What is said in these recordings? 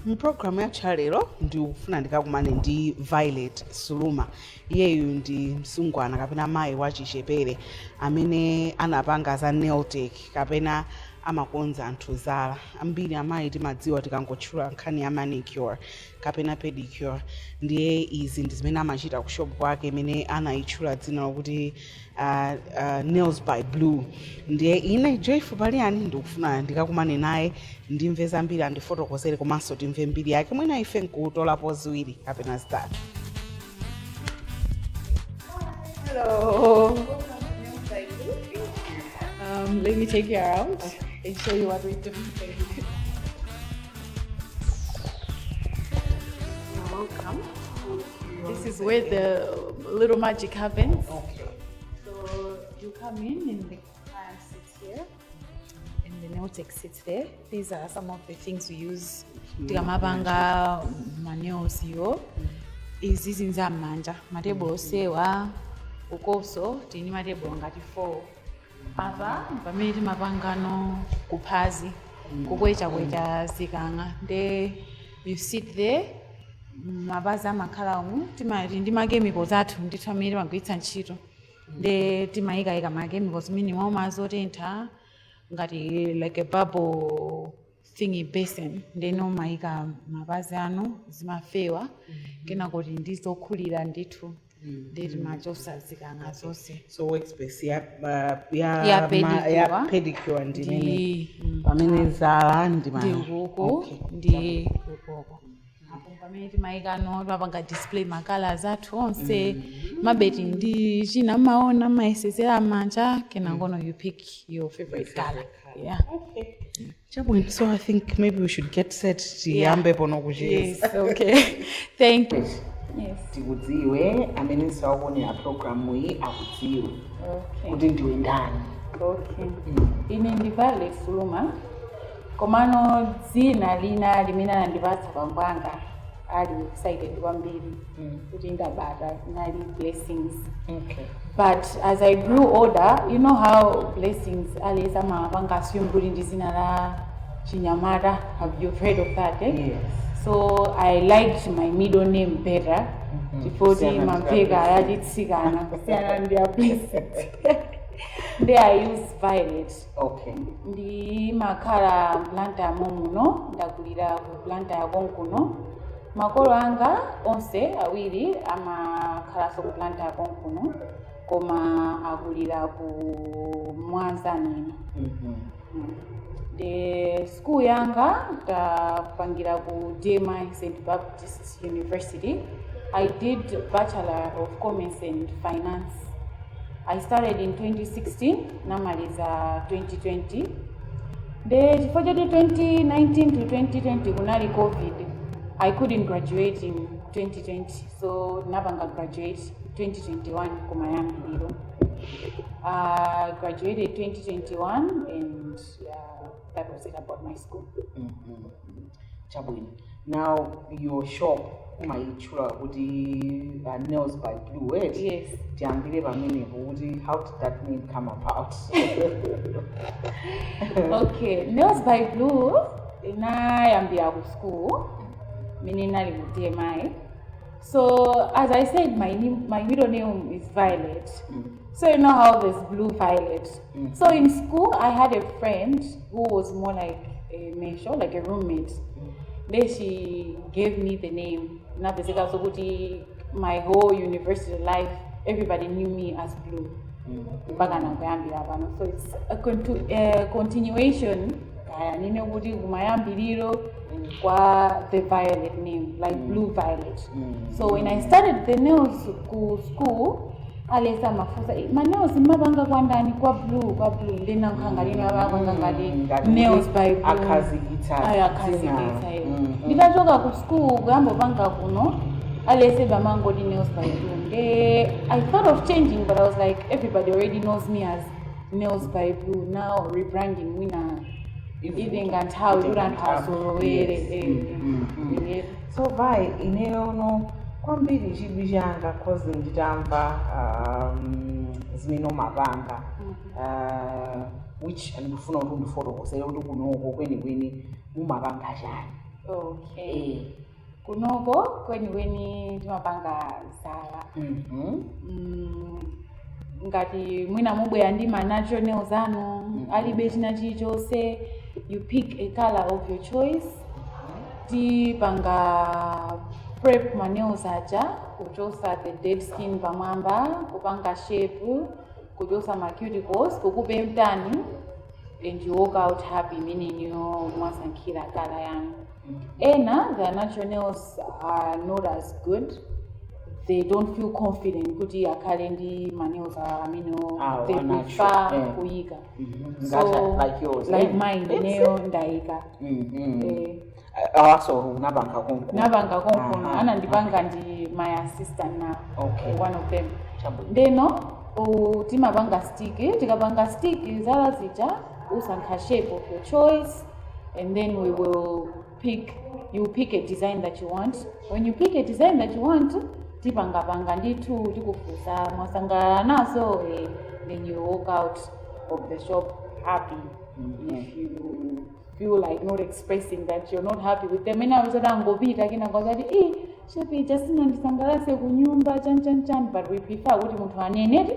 Mpulogalamu yathu ya lero ndikufuna ndikakumane ndi Violet Suluma. Iyeyu ndi msungwana kapena mayi wachichepere amene anapanga za nail tech kapena amakonza anthu zala. Ambiri amayi timadziwa tikangotchula nkhani ya manicure kapena pedicure. Ndiye izi ndi zimene amachita ku shop kwake imene anayitchula dzina lokuti Nails by Blue. Ndiye ine, Joyful Paliani, ndikufuna ndikakumane naye, ndimve zambiri, andifotokozere komanso timve mbiri yake, mwina ife nkutolapo ziwiri kapena zitatu. Hello. Let me take you around and show you what we do. Welcome. This is where the little magic happens. Okay. So you come in and the client sits here and the nail tech sits there. These are some of the things we use. Tikamapanga ma nails yo. Izi zinza m'manja, matebolo sewa ukoso tini matebolo ngati 4 apa pamene timapangano kuphazi kukwechakwecha zikang'a. Nde you sit there, mapazi amakhala umu. Timati ndi ma chemicals athu ndithu amene timagwiritsa ntchito. Nde timayikayika ma chemicals minimum azotentha ngati like a bubble thingy basin. Ndeno umayika mapazi anu, zimafewa, kenako ndi zokhulira ndithu, ndi timachosa zikang'a zonse. So workspace ya Ya ma, ya pedicure. Pedicure ndi imene ndi pamene zala ndi ndi ukuku. Ndi ukoko apo pamene timayikano, timapanga display ma colours athu onse, mabeti ndi china, maona mayesezera manja, kenakono you pick your favorite color, yeah. Okay. Chabwino, so I think maybe we should get set, tiyambe pono kucheza. Yes, okay, thank you, yes. Tikudziwe, amene sakuonera programu iyi akudziwe kuti ndiwe ndani. Okay, ine ndi Violet Suluma, komano dzina lina limene anandipatsa bambo anga ali excited kwambiri kuti ndabata linali Blessings. But as I grew older, you know how Blessings always amapanga assume kuti ndi dzina la chinyamata. Have you heard of that, eh? Yes. So I liked my middle name better chifukwa Kusiyana ndi mamveka ya yachitsikana kusiyana ndi ya Blessings. Ndi I use Violet. Ndimakhala Blantyre muno, ndakulira ku Blantyre konkuno. Makolo anga onse awiri amakhalanso ku Blantyre konkuno, koma akulira ku Mwanza nino. The school yanga ndapangira ku DMI St Baptist University. I did Bachelor of Commerce and Finance. I started in 2016, namaliza 2020. Nde chifukwa choti 2019 to 2020 kunali COVID, I couldn't graduate in 2020, so napanga graduate 2021 kumayambiriro. Graduated 2021 and that was it about my school. Chabwino. Now your shop umayitchula kuti Nails by Blue, right? Yes. Tiyambire pamenepo kuti how did that name come about? Okay, Nails by Blue inayambira ku school mene nali ku DMI. So as I said, my name, my middle name is Violet. So you know how there's Blue Violet. So in school I had a friend who was more like a mesho, like a roommate. Then she gave me the name. Napezeka sokuti my whole university life everybody knew me as Blue mpaka nakuyambira pano. So it's a continuation, kaya nine kuti kumayambiriro kwa the Violet name, like Blue Violet. So when I started the nails ku school, alesa mafusa, "Ma nails mapanga kwa ndani? Kwa Blue, kwa Blue." Ndinankha lino apanga ngati Ngati Nails by Blue. Akhazikitsa Ayo akhazikitsa dzina. iyo. Nditachoka ku school kuyambopanga kuno, alese bamangoti Nails by Blue. Nde I thought of changing, but I was like, everybody already knows me as Nails by Blue. Now rebranding mwina itenga nthawi kuti anthu azolowere. Yes. Eh. So Vi, ineyono kwambiri chidwi changa, 'cause nditamva zimene umapanga, which ndifuna kuti undifotokozere kuti kunoko kwenikweni mumapanga chani. Okay. Eh. Kunoko kwenikweni timapanga zala. Ngati mwina mubwera ndi ma natural nails anu, alibe china chilichonse, you pick a color of your choice. Tipanga prep ma nails aja, kuchosa the dead skin pamwamba, kupanga shape, kuchosa ma cuticles, kukupentani, and you walk out happy, meaning you mwasankhira color yanu. Ena, their natural nails are not as good. They don't feel confident kuti akhale ndi ma nails amene Ah, they wa natural, prefer kuyika. Mhm. Ngati like yours, Like eh? mine, ineyo ndayika. Eh, Awaso unapanga konkuno? Napanga konkuno. Anandipanga ndi my assistant now. One of them. Chabwino. Ndeno timapanga stick. Tikapanga stick zala zija, usankha shape of your choice, and then we will pick you pick a design that you want. When you pick a design that you want, tipangapanga ndithu, tikufunsa mwasangalala nazo, eh, then you walk out of the shop happy. If you feel like not expressing that you're not happy with them, ena amazati angopita kenako azati, "Eh, shape ija sinandisangalatse kunyumba," chan chan chan. But we prefer kuti munthu aneneti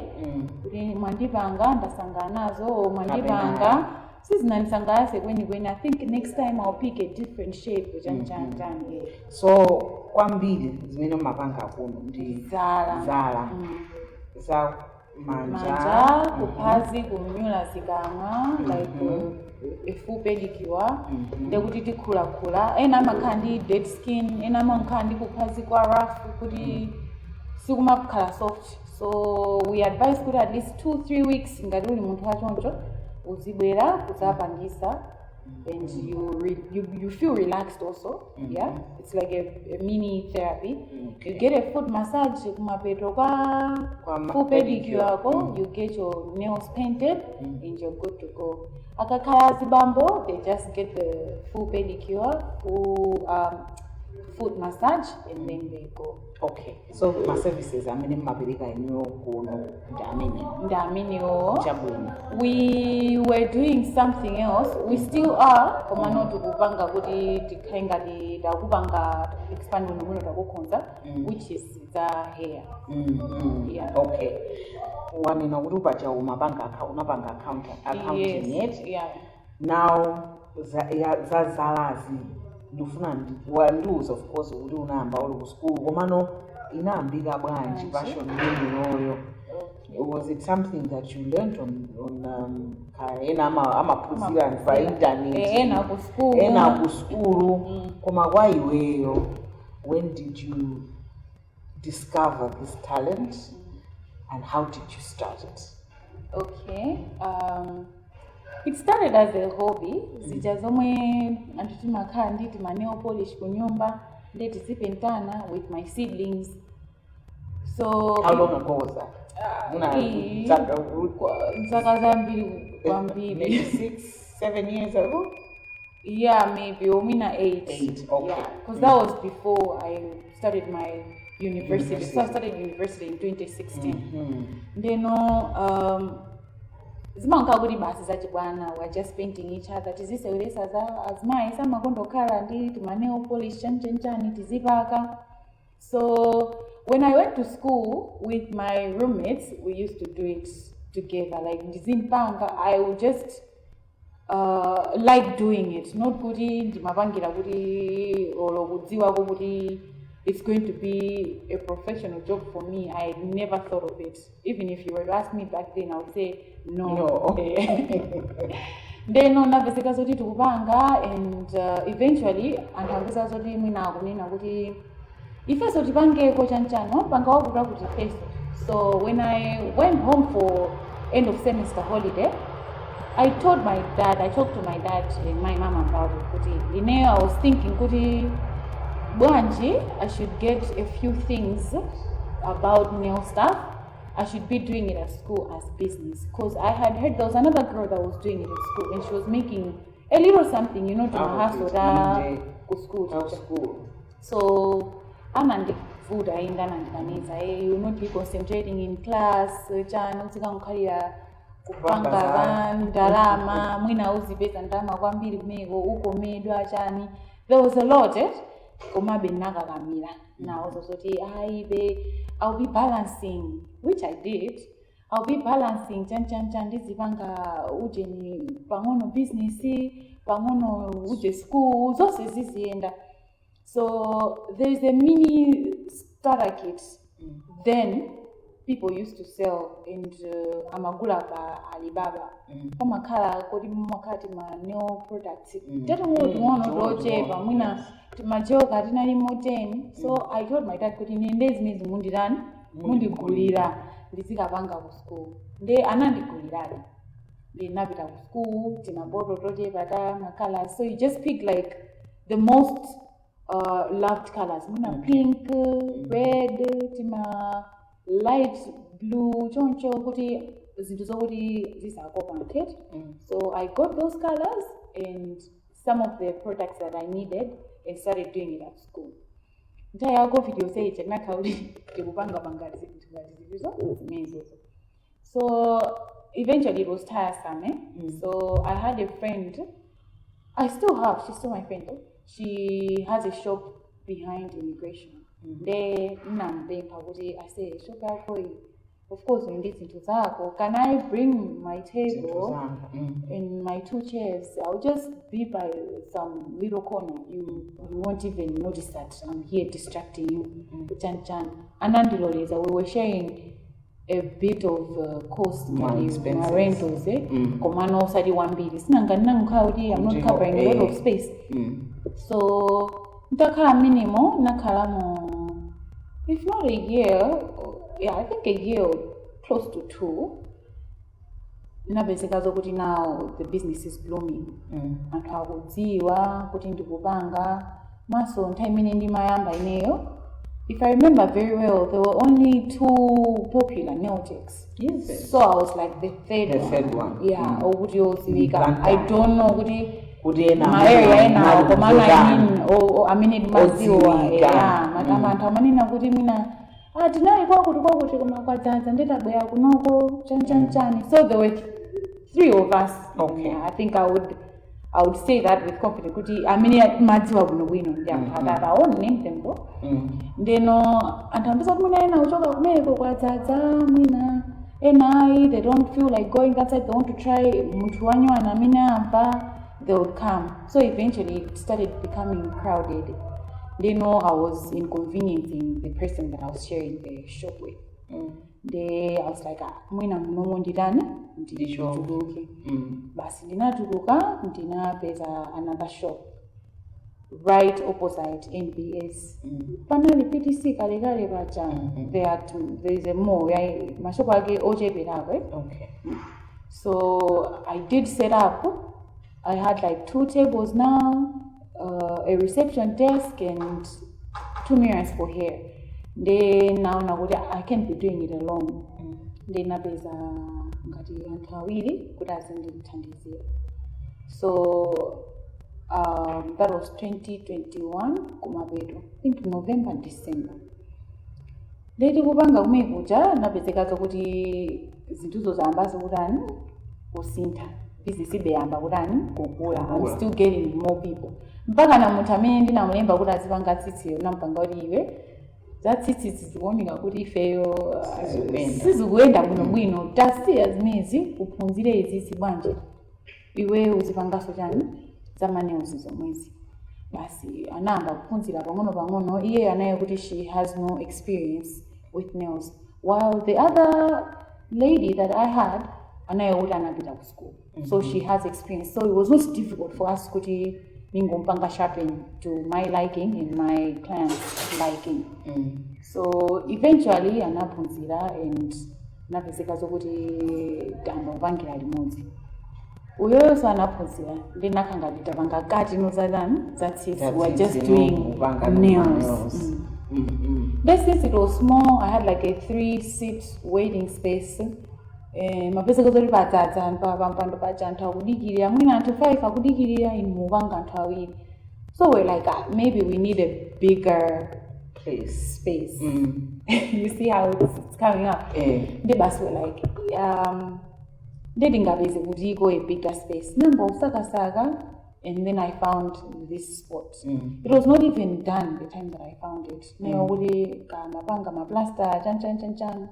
kuti mwandipanga ndasangalala nazo, or mwandipanga Kapena. sizinandisangalatse kwenikweni, I think next time I'll pick a different shape, chan chan chan, yeah. So kwambiri zimene mumapanga kuno ndi Zala. Zala za manja? Manja, kuphazi, kunyula zikamwa, like a full pedicure. Ndekuti tikhulakhula, ena amakhala ndi dead skin, ena amakhala ndi kuphazi kwa rough kuti sikumakhala soft, so we advise kuti at least 2-3 weeks, ngati uli munthu wachoncho, uzibwera kudzapangisa and you feel relaxed also. Yeah, it's like a mini therapy. You get a foot massage kumapeto kwa Kwa full pedicure pedicure. yako. You get your nails painted and you're good to go. Akakhala azibambo, they just get the full pedicure, full foot massage, and then they go. Okay, so ma services amene mumapereka inuyo kuno ndi amene? Ndi amenewo. Chabwino. We were doing something else, we still are, koma not tikupanga kuti tikhale ngati takupanga expand bwinobwino, takukhonza, which is the hair. Yeah. Okay, wanena kuti upaja umapanga unapanga accounting. Yes. Yet Yeah. now za zalazi ndifuna wandiuza, of course, kuti unayamba uli ku school, komano inayambika bwanji passion imeneyoyo? Was it something that you learned on ena amaphunzira pa internet? Eh, ena ku school. Ena ku skulu, koma kwa iweyo, when did you discover this talent and how did you start it? Okay. It started as a hobby. Zija zomwe anthu timakhala ndi tima nail polish kunyumba, ndi tizipentana with my siblings. So How long ago was that? Zaka zambiri kwambiri. Maybe 6, 7 years ago? Yeah, maybe, or mwina 8. 8, okay. Yeah, because that was before I started my university. So I University. Started university in 2016. Ndeno zimankha kuti basi zachibwana, we're just painting each other, tiziseweresa za azimayi samakonda kukhala ndi tima nail polish, chanchanchani, tizipaka. So when I went to school with my roommates, we used to do it together, like ndizimpanga. I would just like doing it, not kuti ndimapangira kuti olo kudziwako kuti it's going to be a professional job for me. I never thought of it. Even if you were to ask me back then, I would say no. No. Ndeno napezeka zoti tikupanga and eventually anthu akupeza zoti mwina akunena kuti ifeso tipangeko chanchano, panga wakuta kuti ifeso. So when I went home for end of semester holiday, I told my dad, I talked to my dad and my mom about it. Kuti ineyo I was thinking kuti bwanji I should get a few things about nail stuff. I should be doing it at school as business, because I had heard there was another girl that was doing it at school and she was making a little something to Out of hustle it, that indeed. ku school. Out of school. So anandivuta inde, anandikaniza, "Hey, you will not be concentrating in class, chani, uzikangokhalira kupanga Kupanga ndalama, mwina uzipeza ndalama kwambiri kumeneko, ukomedwa chani." There was a lot, eh? Komabe nakakamira nawo zoti ayibe, I'll be balancing, which I did. I'll be balancing chan chan chan, ndizipanga ujeni pang'ono, business pang'ono, uje school, zonse ziziyenda. So there's a mini starter kit then people used to sell and amagula pa Alibaba. Pamakhala kodi mumakhala tima nail products tating'ono tochepa, mwina timajoka tinalimo 10. So I told my dad kuti nende zimezi mundirani, mundigulira, ndizikapanga ku school. Nde anandiguliradi, ndinapita ku school, timaboto tochepa ta makala. So you just pick like the most loved colors, mwina pink, red, tima light blue choncho, kuti zinthu zokuti zisakopa anthu. So I got those colors and some of the products that I needed and started doing it at school. Nthawi ya COVID yonse ija tinakhala kuti tikupangapanga zinthu ngati zilizo zimenezozo. So eventually it was tiresome, eh? So I had a friend, I still have, she's still my friend though. She has a shop behind immigration. Nde ndinampempha kuti ase shop yako iyi, of course ndi zinthu zako, can I bring my table and my two chairs? I'll just be by some little corner. You won't even notice that I'm here distracting you. Chan chan. Anandiloleza. We were sharing a bit of cost, Ma ngati expenses. Ma rentals, eh? Komano osati wambiri, sinanga ndinangokhala kuti I'm not Ndiho, covering a lot of eh. space. So ntakhala minimo nakhalamo if not a year, yeah, I think a year or close to two. Napezeka zokuti now the business is blooming, anthu akudziwa kuti ndikupanga maso. Nthawi imene ndimayamba ineyo, if I remember very well, there were only two popular nail techs. Is it? So I was like the third The one. third one. Yeah, okuti odziwika. Blantyre. I don't know kuti Kuti ena ma area enawo, komano I zotani. mean, amene timadziwa. Odziwika. Yeah, matama anthu amanena kuti mwina, ah, tinali kwakuti kwakuti koma kwadzaza, nditabwera kunoko chani chani chani. So there were three of us. Yeah, I think I would say that with confidence kuti amene madziwa bwinobwino ndi anthu atatu. I won't name them though. Ndeno anthu ambisa kuti mwina ena kuchoka kumeko kwadzadza, mwina ena ayi, they don't feel like going that side, they want to try munthu wanywana amene amva, they would come. So eventually it started becoming crowded. Ndeno I was inconveniencing the person that I was sharing the shop with. Nde I was like, ah, mwina munomo nditani, ndituluke. Basi, ndinatuluka, ndinapeza another shop right opposite NBS. Panali PTC kalekale paja. There is a mall ya mashopu ake ocheperako, eh? Okay. So I did set up. I had like two tables now, a reception desk and two mirrors for hair. Then naona kuti I can't be doing it alone. Then napeza ngati anthu awiri kuti azindithandizira. So that was 2021 kumapeto, I think November, December. Ndeti kupanga kumene kuja napezekazo kuti zinthuzo zayambazo kutani, kusintha. Business ibeyamba kutani, kukula. I'm Kukula. still getting more people, mpaka na munthu amene ndinamulemba kuti azipanga tsitsiyo nampanga kuti iwe za tsitsi zikuoneka kuti ifeyo Sizikuyenda. Sizikuyenda bwinobwino, tasiya zimenezi uphunzire izizi bwanji, iwe uzipangaso chani, za ma nails zomwezi. Basi, anayamba kuphunzira pang'ono pang'ono. Iye anaye kuti she has no experience with nails, while the other lady that I had anaye kuti anapita ku school, so she has experience. So it was not difficult for us kuti ningompanga sharpen to my liking and my client's liking. So eventually anaphunzira and napezeka zokuti tamba kupangira limodzi. Uyoyonso anaphunzira, ndinakha ngati tapanga kati no zadani za tsitsi, we are just doing nails. Then since it was small, I had like a three seat waiting space. Mapezeka zoti padzadza pampando paja, anthu akudikirira, mwina anthu 5 akudikirira, inu mupanga anthu awiri. So we're like, ah, maybe we need a bigger place. Space. You see how it's coming up? Eh. Ndi basi, we're like, ndingapeze kuti iko a bigger space, namba usakasaka. And then I found this spot. It was not even done the time that I found it. Kuti kamapanga maplaster chan chan chan chan.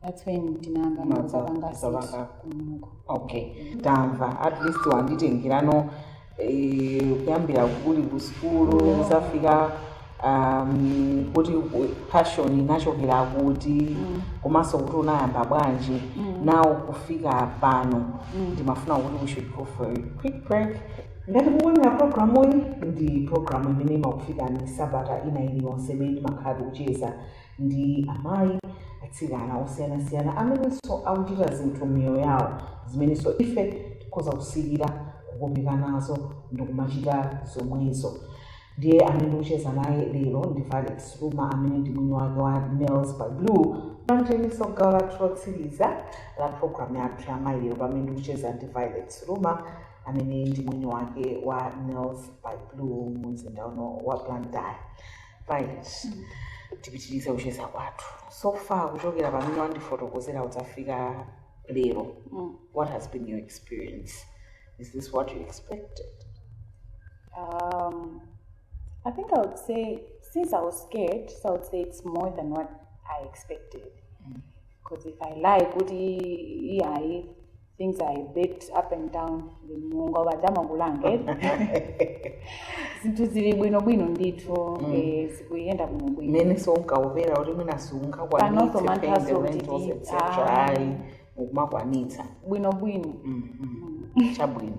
That's when ndinayamba kupanga set Zapanga. Kunuko. Okay, tamva. At least wanditengerano kuyambira kuli ku sukulu kuzafika kuti passion inachokera kuti, komanso kuti unayamba bwanji, nawo kufika pano. Ndimafuna kuti we should go for a quick break. Ngati mukuonera programu iyi, ndi programu imene imakufikani sabata ina iliyonse, imene timakhala tikucheza ndi amayi, atsikana osiyanasiyana amenenso akuchita zinthu m'miyoyo yawo zimenenso ife tikhoza kusilira, kukopeka nazo ndikumachita zomwezo. Ndiye amene ndikucheza naye lero ndi Violet Suluma, amene ndi mwini wake wa Nails by Blue. Panjeniso gawo lathu lotsiriza la program yathu ya mayi lero, pamene ndikucheza ndi Violet Suluma, amene ndi mwini wake wa Nails by Blue mu mzinda uno wa Blantyre. Violet, tipitirize kucheza kwathu. So far, kuchokera pamene wandifotokozera kudzafika lero, what has been your experience? Is this what you expected? I think I would say, since I was scared, so I would say it's more than what I expected. Because if I lie, kuti iyayi, things are a bit up and down, Mulungu abadamakulange. Zinthu zili bwinobwino ndithu, zikuyenda bwinobwino. Imene sonkaopera kuti mwina Panonso sunkakwanitse manthaso paying the rentals, kuti etc. ah. Ayi, mukumakwanitsa. Bwinobwino. Chabwino.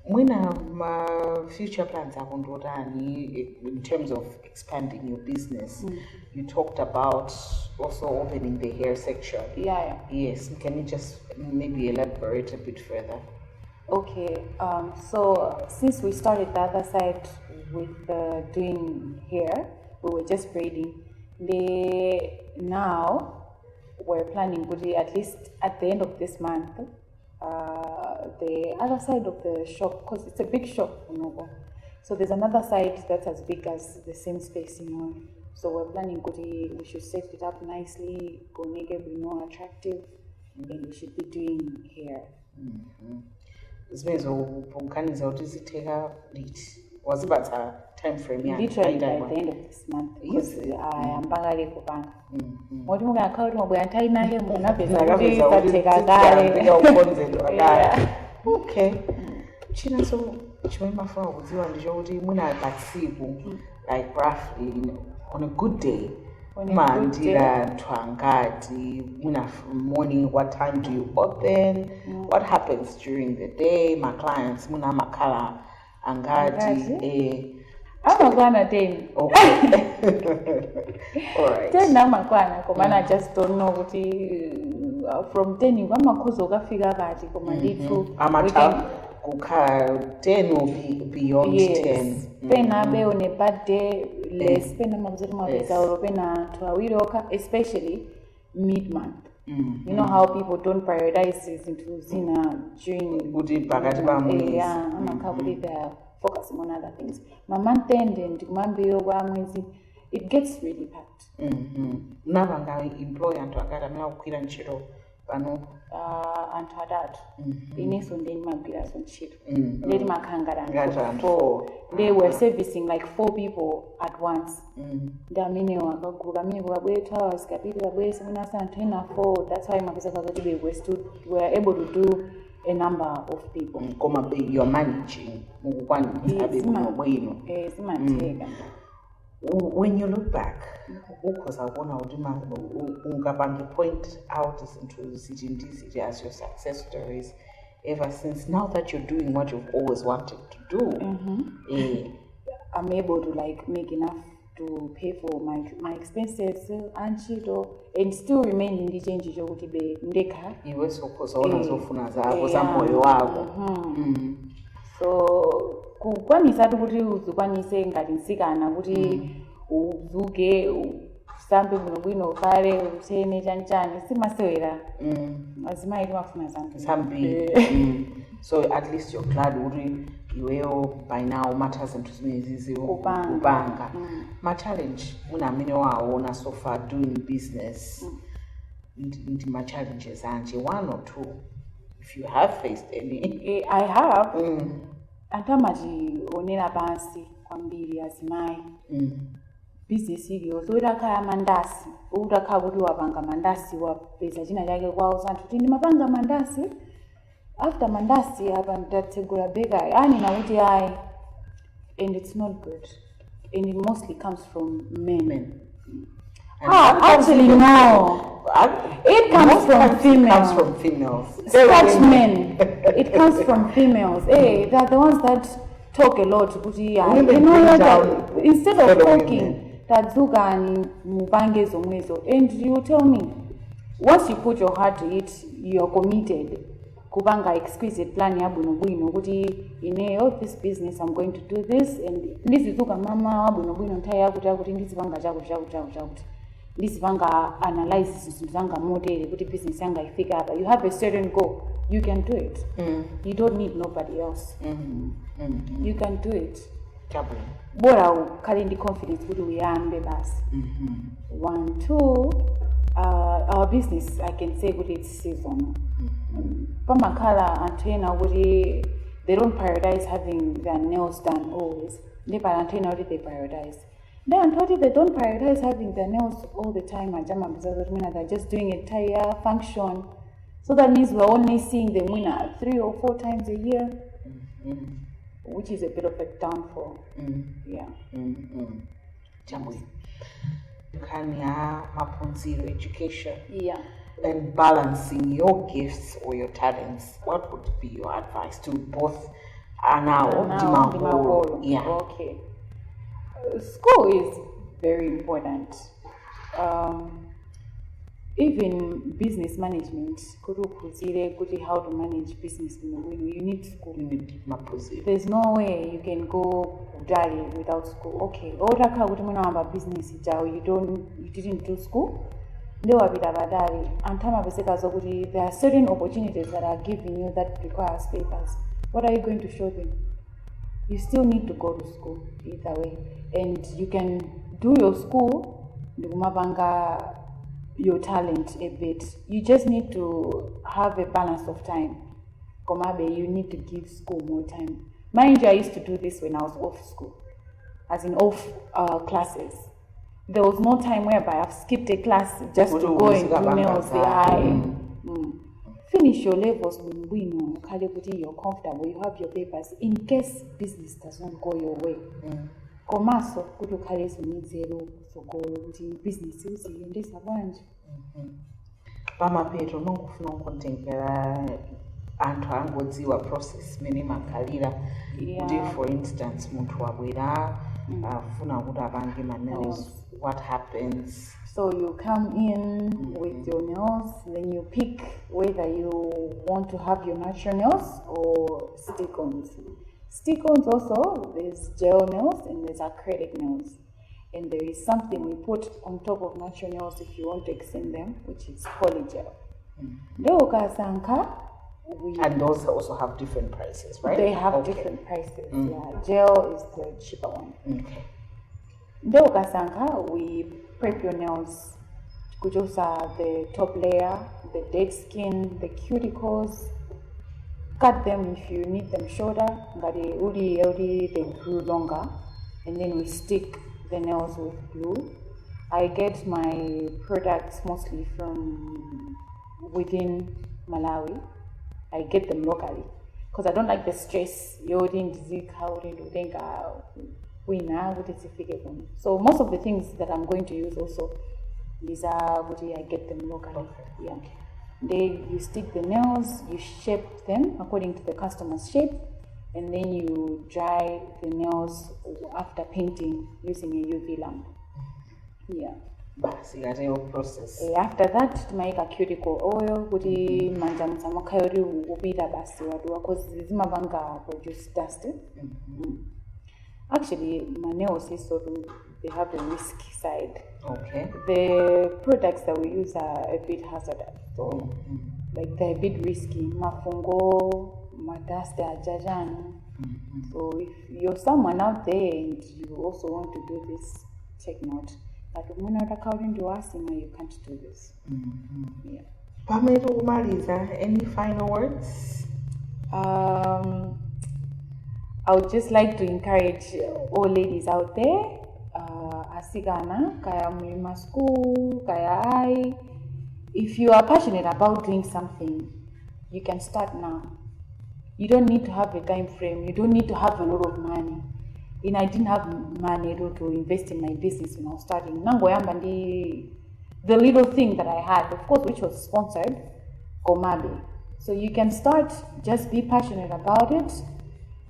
Mwina ma future plans ako ndotani in terms of expanding your business? You talked about also opening the hair section. Yeah. Yes, can you just maybe elaborate a bit further? Okay, so since we started the other side with doing hair, we were just braiding. Now we're planning, kuti at least at the end of this month, the other side of the shop, because it's a big shop, Unogo. So there's another side that's as big as the same space. So we're planning kuti we should set it up nicely, go make it more attractive, and we should be doing hair. Zimenezo ponkaniza kuti zitheka liti? Wazipatsa time frame yani? Literally by the end of this month, because ayamba kupanga, moti mukakhala kuti mwabwera nthawi inake, munapeza kuti zatheka kale. Kukonzedwa kale. Okay, chinanso chimene mafuna kudziwa ndichokuti mwina pa tsiku, like roughly, on a good day, On a good mumalandira anthu angati? Mwina morning, what time do you open? What happens during the day? Ma clients mwina amakhala angati? Angati? Eh. Amakwana 10. Okay, all right. 10 amakwana, koma I just don't know kuti from 10 kwamakhoza ukafika kati, koma ndithu Amatha kukhala 10 or beyond Yes. 10? Pena abe on a bad day less, pena mapeza mapeza olo pena anthu awiri okha, especially mid month. You know how people don't prioritize zinthu zina during Kuti pakati pa mwezi. Yeah, amakhala kuti they are focusing on other things. Ma month end and kumayambiriro kwa mwezi, it gets really packed. Napanga employ anthu angati amene akugwira ntchito pano? Anthu atatu. Inenso ndiye ndimagwiranso ntchito, ndiye timakhala ngati Ngati anthu anthu four. four. They were servicing like four people at once. Ndi amenewo akagulu kamene kabwere 2 hours, kapita kabwere mwinanso anthu ena four. That's why mapeza kuti we still were able to do a number of people. Koma you're managing, mukukwanitsa abe bwino bwino. Eh, zimatheka. When you look back, ukhoza kuona kuti ungapange point out zinthu ziti ndi ziti as your success stories ever since, now that you're doing what you've always wanted to do? I'm able to like make enough to pay for my expenses, antchito, and still remain ndi change chokuti be ndekha. Iwenso ukhoza ona zofuna zako za moyo wako. So kukwanisatu kuti uzikwanise ngati mtsikana kuti uzuke, usambe bwinobwino, ufale, utene, chanchani, simasewera. Azimayi timafuna zambiri. Zambiri. So at least you're glad kuti iweyo by now umatha zinthu zimenezi Kupanga. Kupanga. Ma challenge mwina amene waona so far doing business, ndi ma challenges anji, one or two, if you have faced any? I have. Anthu amationera pansi kwambiri azimayi. Business iliyonse, utakhala mandasi, utakhala kuti wapanga mandasi, wapeza china chake kwawo, anthu kuti ndimapanga mandasi, after mandasi apa ndatsegula bakery, anena kuti ayi, and it's not good, and it mostly comes from men. Men. And Ah, sometimes actually no, it comes most from times it females. Comes from females. Such men, it comes from females. Hey, they're the ones that talk a lot kuti ah, Women you know bring what, down instead of fellow talking, women. tadzukani mupange zomwezo. And you tell me, once you put your heart to it, you're committed kupanga exquisite plan yabwinobwino kuti ineyo this business, I'm going to do this, and ndizidzuka mama wabwinobwino nthawi yakuti yakuti, ndizipanga chakuti chakuti chakuti chakuti, ndizipanga analyze zinthu zanga motere kuti business yanga ifike apa. You have a certain goal, you can do it. You don't need nobody else. You can do it. Chabwino. Bola ukhale ndi confidence kuti uyambe basi. One, two, our business, I can say kuti it's seasonal. Pamakhala anthu ena kuti they don't prioritize having their nails done always, ndi pali anthu ena kuti they prioritize. Ndi anthu oti they don't prioritize having their nails all the time aja amapeza kuti mwina they're just doing a entire function, so that means we're only seeing them mwina three or four times a year, which is a bit of a downfall, yeah. Chabwino. Nkhani ya maphunziro, education and balancing your gifts or your talents, what would be your advice to both anawo ndi Now, makolo? Makolo. Yeah. Okay. School is very important. Even business management, kuti uphunzire kuti how to manage business bwinobwino, you need school. You need maphunziro. There's no way you can go kutali without school. Okay, utakhala kuti mwina wamba business jawo, you didn't do school, nde wapita patali, anthu amapezeka zokuti there are certain opportunities that are giving you that requires papers. What are you going to show them? You still need to go to school either way, and you can do your school ndikumapanga your talent a bit. You just need to have a balance of time. Komabe you need to give school more time. Mind you, I used to do this when I was off school, as in off classes. There was no time whereby I've skipped a class just to go and do nails. Finish your levels bwinobwino, ukhale kuti you're comfortable, you have your papers in case business does not go your way, komanso kuti ukhalenso ndi nzeru kutsogolo kuti business uziyendesa bwanji. Pamapeto mangofuna kungotengera anthu angodziwa process imene imakhalira kuti, for instance, munthu wabwera afuna kuti apange ma nails, what happens? So you come in with your nails, then you pick whether you want to have your natural nails or stick-ons. Stick-ons also, there's gel nails and there's acrylic nails. And there is something we put on top of natural nails if you want to extend them, which is polygel. Nde ukasankha, we And those also have different prices, right? They have different prices. Yeah, gel is the cheaper one. Nde ukasankha, we prep your nails, kuchosa the top layer, the dead skin, the cuticles, cut them if you need them shorter, ngati uli uli they grew longer, and then we stick the nails with glue. I get my products mostly from within Malawi. I get them locally because I don't like the stress yoti ndizikha kuti ndikutenga kwina kuti zifike kuno. So most of the things that I'm going to use also ndiza kuti I get them locally. Yeah. They you stick the nails, you shape them according to the customer's shape, and then you dry the nails after painting using a UV lamp. Yeah. Basi, ikatero process. After that timayika cuticle oil kuti manja musamukhale kuti ukupita basi waduwa, cause zimapanga produce dust. Actually, ma nails also, they have a risky side. The products that we use are a bit hazardous, so like they're a bit risky, mafungo, ma dust ajajani. So if you're someone out there and you also want to do this, take note that mwina utakhala kuti ndi wa asthma, you can't do this. Yeah. Pamene tikumaliza, any final words? I would just like to encourage all ladies out there, asikana, kaya muli ma school, kaya ai. If you are passionate about doing something, you can start now. You don't need to have a time frame. You don't need to have a lot of money. And I didn't have money to invest in my business when I was starting. Nangoyamba ndi the little thing that I had, of course, which was sponsored, komabe. So you can start, just be passionate about it.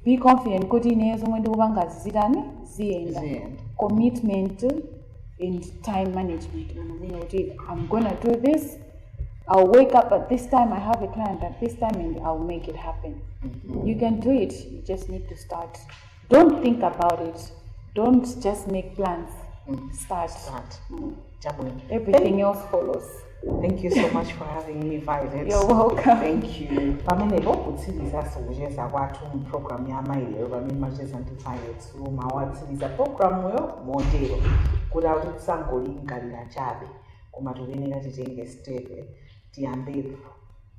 Be confident kuti ine zomwe ndikupanga zitani, ziyenda. Ziyenda. Commitment and time management. Kuti I'm gonna do this. I'll wake up at this time, I have a client at this time, and I'll make it happen. You can do it. You just need to start. Don't think about it. Don't just make plans. Start. Start. Chabwino. Everything else follows. Thank you so much for having me, Violet. You're welcome. Thank you. Pamenepo kutsirizaso kucheza kwathu mu program ya Amayi Lero, pamene macheza ndi Violet Suluma, watsiriza programuyo motero kuti akuti tisangolingalira chabe, koma tikuyenera titenge step, tiyambepo.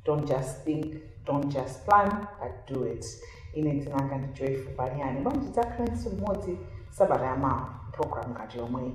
Don't just think, don't just plan, but do it. Ine dzina langa ndi Joyful Paliani. Bwanji tidzakhalenso limodzi sabata yamawa, program ngati yomweyi.